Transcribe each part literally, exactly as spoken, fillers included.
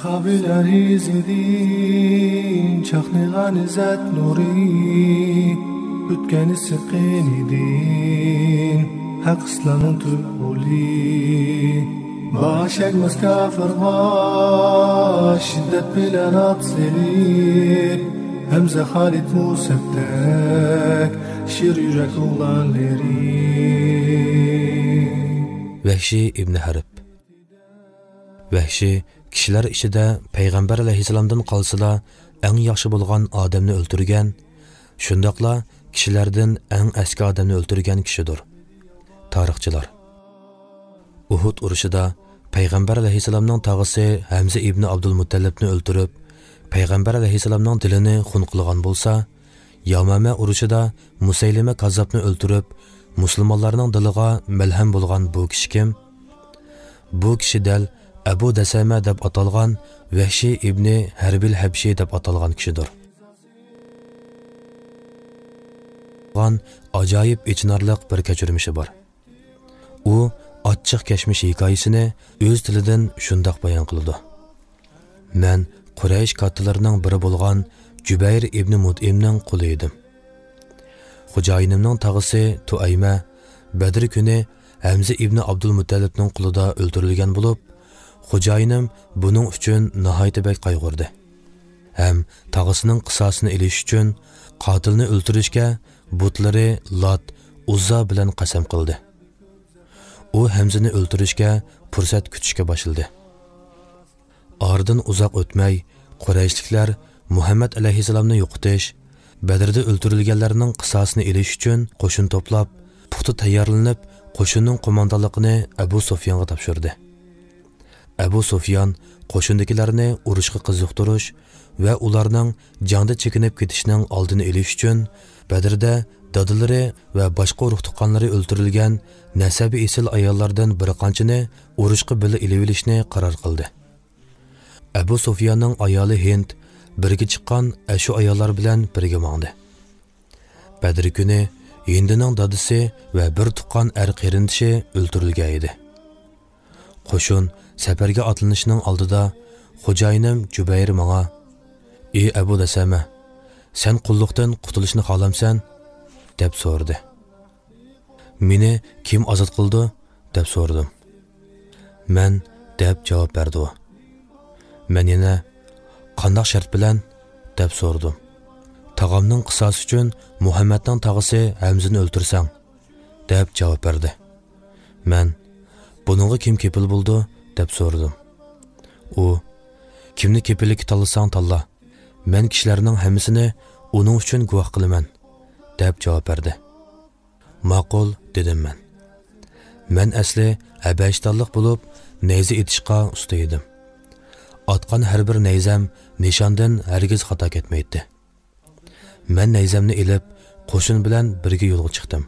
قابىلەر ئىزىدىن چاقنىغان ئىززەت نۇرى، ئۆتكەن ئىسسىق قېنىدىن ھەق ئىسلامنىڭ تۈپ غولى. باش ئەگمەس كاپىرغا شىددەت بىلەن ئات سېلىپ، ھەمزە خالىد مۇسەپتەك شىر يۈرەك ئوغلانلىرى. ۋەھشىي ئىبنى ھەرب. ۋەھشىي كىشىلەر ئىچىدە پەيغەمبەر ئەلەيھىسسالامدىن قالسىلا ئەڭ ياخشى بولغان ئادەمنى ئۆلتۈرگەن، شۇنداقلا كىشىلەردىن ئەڭ ئەسكى ئادەمنى ئۆلتۈرگەن كىشىدۇر. تارىخچىلار. ئۇھۇد ئۇرۇشىدا پەيغەمبەر ئەلەيھىسسالامنىڭ تاغىسى ھەمزە ئىبنى ئابدۇلمۇتتەلىپنى ئۆلتۈرۈپ، پەيغەمبەر ئەلەيھىسسالامنىڭ دىلىنى خۇن قىلغان بولسا، يامامە ئۇرۇشىدا مۇسەيلىمە كاززاپنى ئۆلتۈرۈپ، مۇسۇلمانلارنىڭ دىلىغا مەلھەم بولغان بۇ كىشى كىم؟ بۇ كىشى دەل ئەبۇ دەسەمە دەپ ئاتالغان ۋەھشىي ئىبنى ھەربىل ھەبشى دەپ ئاتالغان كىشىدۇر. ئاجايىپ ئېچىنارلىق بىر كەچۈرمىشى بار. ئۇ ئاچچىق كەچمىش ھېكايىسىنى ئۆز تىلىدىن شۇنداق بايان قىلىدۇ: مەن قۇرەيش كاتتىلىرىنىڭ بىرى بولغان جۈبەير ئىبنى مۇتئىمنىڭ قۇلى ئىدىم. خوجايىنىمنىڭ تاغىسى تۇئەيمە بەدر كۈنى ھەمزە ئىبنى ئابدۇلمۇتتەلىپنىڭ قولىدا ئۆلتۈرۈلگەن بولۇپ، خوجايىنىم بۇنىڭ ئۈچۈن ناھايىتى بەك قايغۇردى ھەم تاغىسىنىڭ قىساسىنى ئېلىش ئۈچۈن قاتىلنى ئۆلتۈرۈشكە بۇتلىرى لات، ئۇززا بىلەن قەسەم قىلدى. ئۇ ھەمزىنى ئۆلتۈرۈشكە پۇرسەت كۈتۈشكە باشلىدى. ئارىدىن ئۇزاق ئۆتمەي، قۇرەيشلىكلەر مۇھەممەد ئەلەيھىسسالامنى يوقىتىش، بەدرىدە ئۆلتۈرۈلگەنلەرنىڭ قىساسىنى ئېلىش ئۈچۈن قوشۇن توپلاپ، پۇختا تەييارلىنىپ، قوشۇننىڭ قوماندانلىقىنى ئەبۇ سۇفيانغا تاپشۇردى. ئەبۇ سۇفيان قوشۇندىكىلەرنى ئۇرۇشقا قىزىقتۇرۇش ۋە ئۇلارنىڭ جەڭدە چېكىنىپ كېتىشىنىڭ ئالدىنى ئېلىش ئۈچۈن، بەدرىدە دادىلىرى ۋە باشقا ئۇرۇق-تۇغقانلىرى ئۆلتۈرۈلگەن نەسەبى ئېسىل ئاياللاردىن بىر قانچىنى ئۇرۇشقا بىللە ئېلىۋېلىشنى قارار قىلدى. ئەبۇ سۇفياننىڭ ئايالى ھىند بىرگە چىققان ئاشۇ ئاياللار بىلەن بىرگە ماڭدى. بەدرى كۈنى ھىندىنىڭ دادىسى ۋە بىر تۇغقان ئەر قېرىندىشى ئۆلتۈرۈلگەن ئىدى. قوشۇن سەپەرگە ئاتلىنىشنىڭ ئالدىدا خوجايىنىم جۇبەير ماڭا: «ئى ئەبۇ دەسەمە، سەن قۇللۇقتىن قۇتۇلۇشنى خالامسەن؟» دەپ سورىدى. «مېنى كىم ئازاد قىلىدۇ؟» دەپ سورىدىم. «مەن» دەپ جاۋاب بەردى ئۇ. مەن يەنە: «قانداق شەرت بىلەن؟» دەپ سورىدىم. «تاغامنىڭ قىساسى ئۈچۈن مۇھەممەدنىڭ تاغىسى ھەمزىنى ئۆلتۈرسەڭ» دەپ جاۋاب بەردى. مەن: «بۇنىڭغا كىم كېپىل بولىدۇ؟» دەپ سورىدىم. ئۇ: «كىمنى كېپىللىككە تاللىساڭ تاللا، مەن كىشىلەرنىڭ ھەممىسىنى ئۇنىڭ ئۈچۈن گۇۋاھ قىلىمەن» دەپ جاۋاب بەردى. «ماقۇل» دېدىم مەن. مەن ئەسلى ھەبەشىستانلىق بولۇپ، نەيزە ئېتىشقا ئۇستا ئىدىم. ئاتقان ھەر بىر نەيزەم نىشاندىن ھەرگىز خاتا كەتمەيتتى. مەن نەيزەمنى ئېلىپ، قوشۇن بىلەن بىرگە يولغا چىقتىم.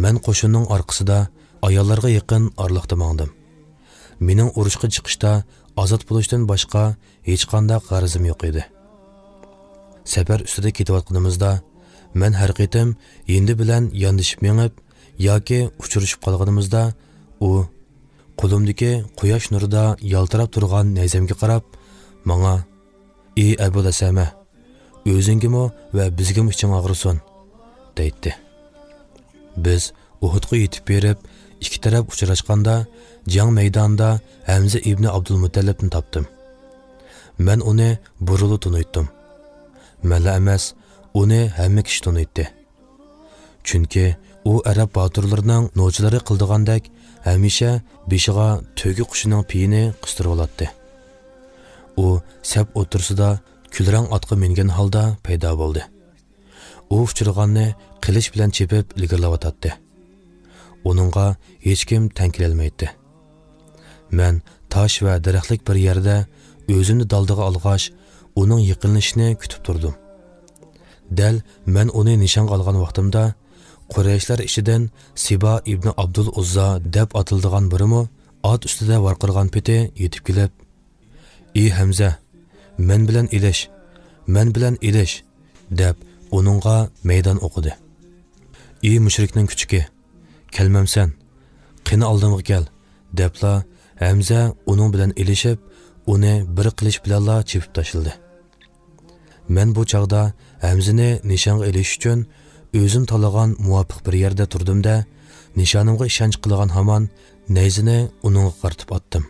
مەن قوشۇننىڭ ئارقىسىدا ئاياللارغا يېقىن ئارىلىقتا ماڭدىم. مېنىڭ ئۇرۇشقا چىقىشتا ئازاد بولۇشتىن باشقا ھېچقانداق غەرىزىم يوق ئىدى. سەپەر ئۈستىدە كېتىۋاتقىنىمىزدا، مەن ھەر قېتىم ھىندى بىلەن ياندىشىپ مېڭىپ ياكى ئۇچرىشىپ قالغىنىمىزدا، ئۇ قولۇمدىكى قۇياش نۇرىدا يالتىراپ تۇرغان نەيزەمگە قاراپ ماڭا: «ئى ئەبۇ دەسەمە، ئۆزۈڭگىمۇ ۋە بىزگىمۇ ئىچىڭ ئاغرىسۇن» دەيتتى. بىز ئۇھۇدقا يېتىپ بېرىپ، ئىككى تەرەپ ئۇچراشقاندا، جەڭ مەيدانىدا ھەمزە ئىبنى ئابدۇلمۇتەللىپنى تاپتىم. مەن ئۇنى بۇرۇنلا تونۇيتتۇم. مەنلا ئەمەس، ئۇنى ھەممە كىشى تونۇيتتى. چۈنكى ئۇ ئەرەب باتۇرلىرىنىڭ نوچىلىرى قىلىدىغاندەك ھەمىشە بېشىغا تۆگە قۇشىنىڭ پېيىنى قىستۇرۇۋالاتتى. ئۇ سەپ ئوتتۇرىسىدا كۈلرەڭ ئاتقا مىنگەن ھالدا پەيدا بولدى. ئۇ ئۇچرىغاننى قىلىچ بىلەن چېپىپ ئىلگىرىلەۋاتاتتى. ئۇنىڭغا ھېچكىم تەڭ كېلەلمەيتتى. مەن تاش ۋە دەرەخلىك بىر يەردە ئۆزۈمنى دالدىغا ئالغاچ، ئۇنىڭ يېقىنلىشىشىنى كۈتۈپ تۇردۇم. دەل مەن ئۇنى نىشانغا ئالغان ۋاقتىمدا، قۇرەيشلەر ئىچىدىن سىبا ئىبنى ئابدۇل ئۇززا دەپ ئاتىلىدىغان بىرىمۇ ئات ئۈستىدە ۋارقىرىغان پېتى يېتىپ كېلىپ، «ئى ھەمزە، مەن بىلەن ئېلىش، مەن بىلەن ئېلىش!» دەپ ئۇنىڭغا مەيدان ئوقۇدى. «ئى مۇشرىكنىڭ كۈچۈكى، كەلمەمسەن؟ قېنى ئالدىمغا كەل!» دەپلا ھەمزە ئۇنىڭ بىلەن ئېلىشىپ، ئۇنى بىر قىلىچ بىلەنلا چېپىپ تاشلىدى. مەن بۇ چاغدا ھەمزىنى نىشانغا ئېلىش ئۈچۈن ئۆزۈم تاللىغان مۇۋاپىق بىر يەردە تۇردۇم-دە، نىشانىمغا ئىشەنچ قىلغان ھامان نەيزىنى ئۇنىڭغا قارىتىپ ئاتتىم.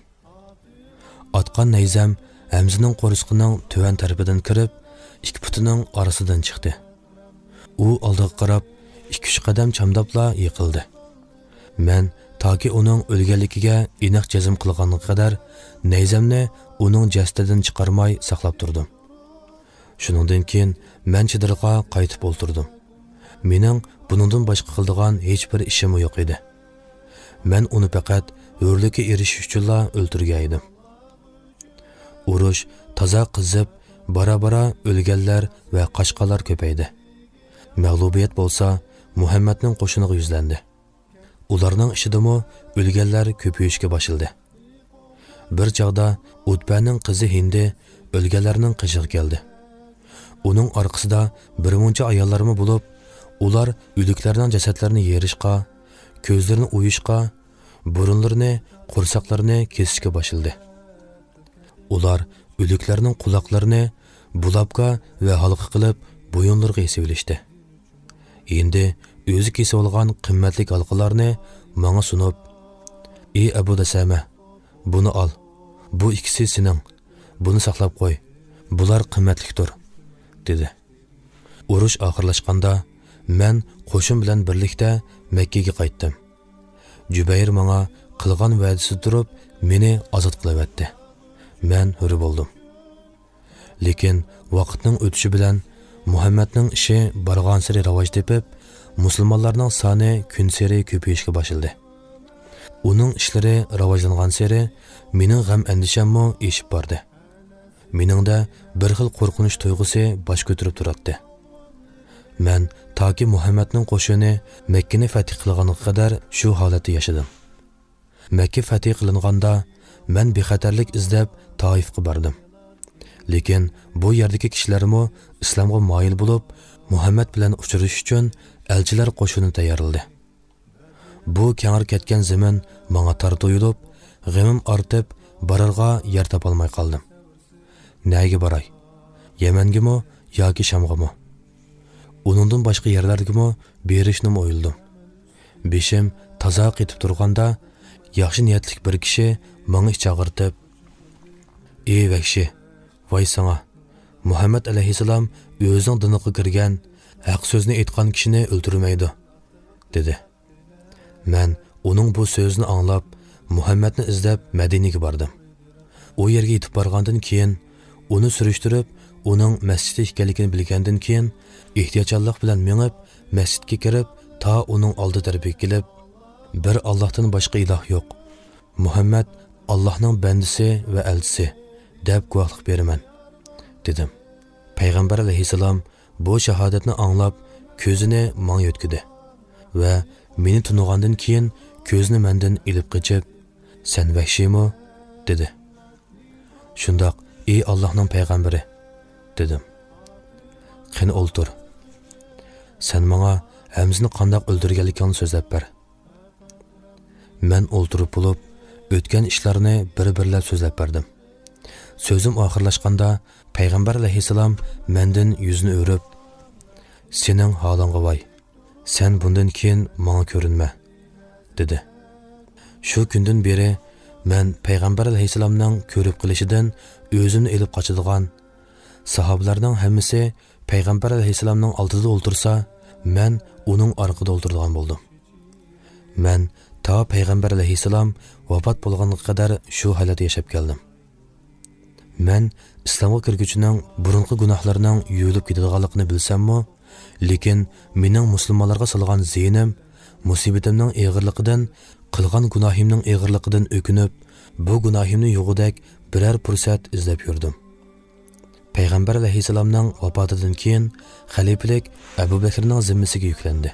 ئاتقان نەيزەم ھەمزىنىڭ قورسىقىنىڭ تۆۋەن تەرىپىدىن كىرىپ، ئىككى پۇتىنىڭ ئارىسىدىن چىقتى. ئۇ ئالدىغا قاراپ ئىككى-ئۈچ قەدەم چامداپلا يىقىلدى. مەن تاكى ئۇنىڭ ئۆلگەنلىكىگە ئېنىق جەزم قىلغانغا قەدەر نەيزەمنى ئۇنىڭ جەسىتىدىن چىقارماي ساقلاپ تۇردۇم. شۇنىڭدىن كېيىن مەن چېدىرغا قايتىپ ئولتۇردۇم. مېنىڭ بۇنىڭدىن باشقا قىلىدىغان ھېچبىر ئىشىممۇ يوق ئىدى. مەن ئۇنى پەقەت ھۆرلۈككە ئېرىشىش ئۈچۈنلا ئۆلتۈرگەن ئىدىم. ئۇرۇش تازا قىزىپ، بارا-بارا ئۆلگەنلەر ۋە قاچقانلار كۆپەيدى. مەغلۇبىيەت بولسا مۇھەممەدنىڭ قوشۇنىغا يۈزلەندى. ئۇلارنىڭ ئىچىدىمۇ ئۆلگەنلەر كۆپىيىشكە باشلىدى. بىر چاغدا ئۇتبەنىڭ قىزى ھىندى ئۆلگەنلەرنىڭ قېشىغا كەلدى. ئۇنىڭ ئارقىسىدا بىر مۇنچە ئاياللارمۇ بولۇپ، ئۇلار ئۆلۈكلەرنىڭ جەسەتلىرىنى يېرىشقا، كۆزلىرىنى ئويۇشقا، بۇرۇنلىرىنى، قورساقلىرىنى كېسىشكە باشلىدى. ئۇلار ئۆلۈكلەرنىڭ قۇلاقلىرىنى بۇلاپكا ۋە ھالقا قىلىپ بويۇنلىرىغا ئېسىۋېلىشتى. ھىندى ئۆزى كېسىۋالغان قىممەتلىك ھالقىلارنى ماڭا سۇنۇپ، «ئى ئەبۇ دەسەمە، بۇنى ئال، بۇ ئىككىسى سېنىڭ، بۇنى ساقلاپ قوي، بۇلار قىممەتلىكتۇر» دېدى. ئۇرۇش ئاخىرلاشقاندا، مەن قوشۇن بىلەن بىرلىكتە مەككىگە قايتتىم. جۈبەير ماڭا قىلغان ۋەدىسىدە تۇرۇپ، مېنى ئازاد قىلىۋەتتى. مەن ھۆر بولدۇم. لېكىن ۋاقىتنىڭ ئۆتۈشى بىلەن مۇھەممەدنىڭ ئىشى بارغانسېرى راۋاج تېپىپ، مۇسۇلمانلارنىڭ سانى كۈنسېرى كۆپىيىشكە باشلىدى. ئۇنىڭ ئىشلىرى راۋاجلانغانسېرى مېنىڭ غەم-ئەندىشەممۇ ئېشىپ باردى. مېنىڭدە بىر خىل قورقۇنچ تۇيغۇسى باش كۆتۈرۈپ تۇراتتى. مەن تاكى مۇھەممەدنىڭ قوشۇنى مەككىنى فەتھ قىلغانغا قەدەر شۇ ھالەتتە ياشىدىم. مەككە فەتھ قىلىنغاندا، مەن بىخەتەرلىك ئىزدەپ تائىفقا باردىم. لېكىن بۇ يەردىكى كىشىلەرمۇ ئىسلامغا مايىل بولۇپ، مۇھەممەد بىلەن ئۇچرىشىش ئۈچۈن ئەلچىلەر قوشۇنى تەييارلىدى. بۇ كەڭرى كەتكەن زېمىن ماڭا تار تۇيۇلۇپ، غېمىم ئارتىپ، بارارغا يەر تاپالماي قالدىم. نەگە باراي؟ يەمەنگىمۇ ياكى شامغىمۇ؟ ئۇنىڭدىن باشقا يەرلەرگىمۇ بېرىشنىمۇ ئويلىدىم. بېشىم تازا قېتىپ تۇرغاندا، ياخشى نىيەتلىك بىر كىشى ماڭا ئىچ ئاغرىتىپ، «ئى ۋەھشىي، ۋاي ساڭا! مۇھەممەد ئەلەيھىسسالام ئۆزىنىڭ دىنىغا كىرگەن، ھەق سۆزنى ئېيتقان كىشىنى ئۆلتۈرمەيدۇ» دېدى. مەن ئۇنىڭ بۇ سۆزىنى ئاڭلاپ، مۇھەممەدنى ئىزدەپ مەدىنىگە باردىم. ئۇ يەرگە يېتىپ بارغاندىن كېيىن، ئۇنى سۈرۈشتۈرۈپ، ئۇنىڭ مەسچىتتە ئىكەنلىكىنى بىلگەندىن كېيىن، ئېھتىياتچانلىق بىلەن مېڭىپ، مەسچىتكە كىرىپ، تا ئۇنىڭ ئالدى تەرىپىگە كېلىپ، «بىر ئاللاھتىن باشقا ئىلاھ يوق. مۇھەممەد ئاللاھنىڭ بەندىسى ۋە ئەلچىسى، دەپ گۇۋاھلىق بېرىمەن» دېدىم. پەيغەمبەر ئەلەيھىسسالام بۇ شاھادەتنى ئاڭلاپ، كۆزىنى ماڭا يۆتكىدى ۋە مېنى تونۇغاندىن كېيىن كۆزىنى مەندىن ئېلىپ قېچىپ، «سەن ۋەھشىيمۇ؟» دېدى. «شۇنداق، ئى ئاللاھنىڭ پەيغەمبىرى» دېدىم. «قېنى ئولتۇر. سەن ماڭا ھەمزىنى قانداق ئۆلتۈرگەنلىكىڭنى سۆزلەپ بەر.» مەن ئولتۇرۇپ بولۇپ، ئۆتكەن ئىشلارنى بىر-بىرلەپ سۆزلەپ بەردىم. سۆزۈم ئاخىرلاشقاندا، پەيغەمبەر ئەلەيھىسسالام مەندىن يۈزىنى ئۆرۈپ، «سېنىڭ ھالىڭغا ۋاي! سەن بۇندىن كېيىن ماڭا كۆرۈنمە» دېدى. شۇ كۈندىن بېرى مەن پەيغەمبەر ئەلەيھىسسالامنىڭ كۆرۈپ قېلىشىدىن ئۆزۈمنى ئېلىپ قاچىدىغان، ساھابىلەرنىڭ ھەممىسى پەيغەمبەر ئەلەيھىسسالامنىڭ ئالدىدا ئولتۇرسا، مەن ئۇنىڭ ئارقىدا ئولتۇرىدىغان بولدۇم. مەن تا پەيغەمبەر ئەلەيھىسسالام ۋاپات بولغانغا قەدەر شۇ ھالەتتە ياشاپ كەلدىم. مەن ئىسلامغا كىرگۈچىنىڭ بۇرۇنقى گۇناھلىرىنىڭ يۇيۇلۇپ كېتىدىغانلىقىنى بىلسەممۇ، لېكىن مېنىڭ مۇسۇلمانلارغا سالغان زىيىنىم، مۇسىبىتىمنىڭ ئېغىرلىقىدىن، قىلغان گۇناھىمنىڭ ئېغىرلىقىدىن ئۆكۈنۈپ، بۇ گۇناھىمنى يۇغۇدەك بىرەر پۇرسەت ئىزدەپ يۈردۈم. پەيغەمبەر ئەلەيھىسسالامنىڭ ۋاپاتىدىن كېيىن خەلىپىلىك ئەبۇ بەكرىنىڭ زىممىسىگە يۈكلەندى.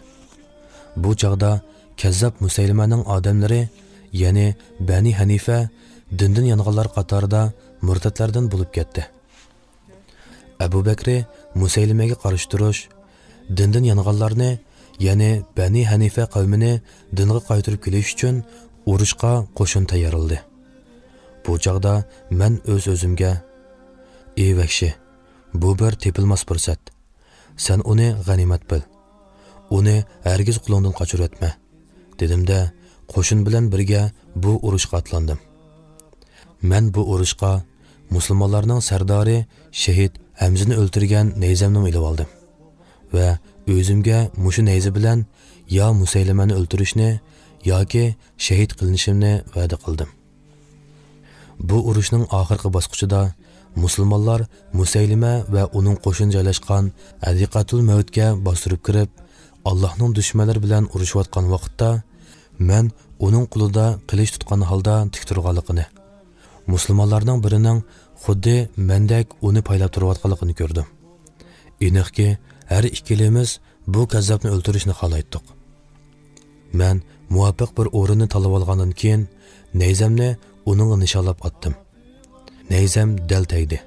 بۇ چاغدا كەززاپ مۇسەيلىمەنىڭ ئادەملىرى، يەنى بەنى ھەنىفە، دىندىن يانغانلار قاتارىدا مۇرتەتلەردىن بولۇپ كەتتى. ئەبۇ بەكرى مۇسەيلىمەگە قارشى تۇرۇش، دىندىن يانغانلارنى، يەنى بەنى ھەنىفە قەۋمىنى دىنغا قايتۇرۇپ كېلىش ئۈچۈن ئۇرۇشقا قوشۇن تەييارلىدى. بۇ چاغدا مەن ئۆز-ئۆزۈمگە، ئى ۋەھشىي، بۇ بىر تېپىلماس پۇرسەت. سەن ئۇنى غەنىيمەت بىل. ئۇنى ھەرگىز قولۇڭدىن قاچۇرۇۋەتمە، دېدىم-دە، قوشۇن بىلەن بىرگە بۇ ئۇرۇشقا ئاتلاندىم. مەن بۇ ئۇرۇشقا مۇسۇلمانلارنىڭ سەردارى شېھىت ھەمزىنى ئۆلتۈرگەن نەيزەمنىمۇ ئېلىۋالدىم ۋە ئۆزۈمگە مۇشۇ نەيزە بىلەن يا مۇسەيلىمەنى ئۆلتۈرۈشنى ياكى شېھىت قىلىنىشىمنى ۋەدە قىلدىم. بۇ ئۇرۇشنىڭ ئاخىرقى باسقۇچىدا مۇسۇلمانلار مۇسەيلىمە ۋە ئۇنىڭ قوشۇنى جايلاشقان ھەدىقەتۇل مەۋتكە باستۇرۇپ كىرىپ، ئاللاھنىڭ دۈشمەنلىرى بىلەن ئۇرۇشۇۋاتقان ۋاقىتتا، مەن ئۇنىڭ قولىدا قىلىچ تۇتقان ھالدا تىك تۇرغانلىقىنى، مۇسۇلمانلارنىڭ بىرىنىڭ خۇددى مەندەك ئۇنى پايلاپ تۇرۇۋاتقانلىقىنى كۆردۈم. ئېنىقكى، ھەر ئىككىلىمىز بۇ كەززاپنى ئۆلتۈرۈشنى خالايتتۇق. مەن مۇۋاپىق بىر ئورۇننى تاللىۋالغاندىن كېيىن، نەيزەمنى ئۇنىڭغا نىشانلاپ ئاتتىم. نەيزەم دەل تەگدى.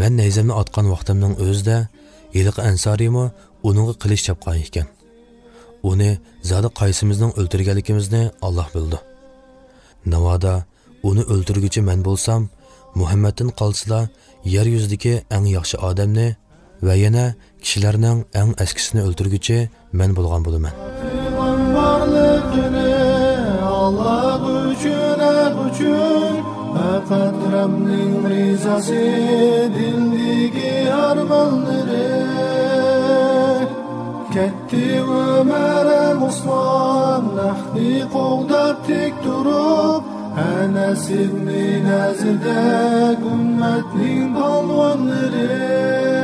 مەن نەيزەمنى ئاتقان ۋاقتىمنىڭ ئۆزىدە ھېلىقى ئەنسارىيمۇ ئۇنىڭغا قىلىچ چاپقان ئىكەن. ئۇنى زادى قايسىمىزنىڭ ئۆلتۈرگەنلىكىمىزنى ئاللاھ بىلىدۇ. ناۋادا ئۇنى ئۆلتۈرگۈچى مەن بولسام، مۇھەممەدتىن قالسىلا يەر يۈزىدىكى ئەڭ ياخشى ئادەمنى ۋە يەنە كىشىلەرنىڭ ئەڭ ئەسكىسىنى ئۆلتۈرگۈچى مەن بولغان بولىمەن. بارلىقىنى ئاللاھ ئۈچۈن، ھەق ئۈچۈن، پەقەت رەبنىڭ رىزاسى دىلدىكى ئارمانلىرى. كەتتى ئۆمەر ھەم ئوسمان، ھەقنى قوغداپ تىك تۇرۇپ، ئەنەس ئىبنى نەزىردەك ئۈممەتنىڭ پالۋانلىرى.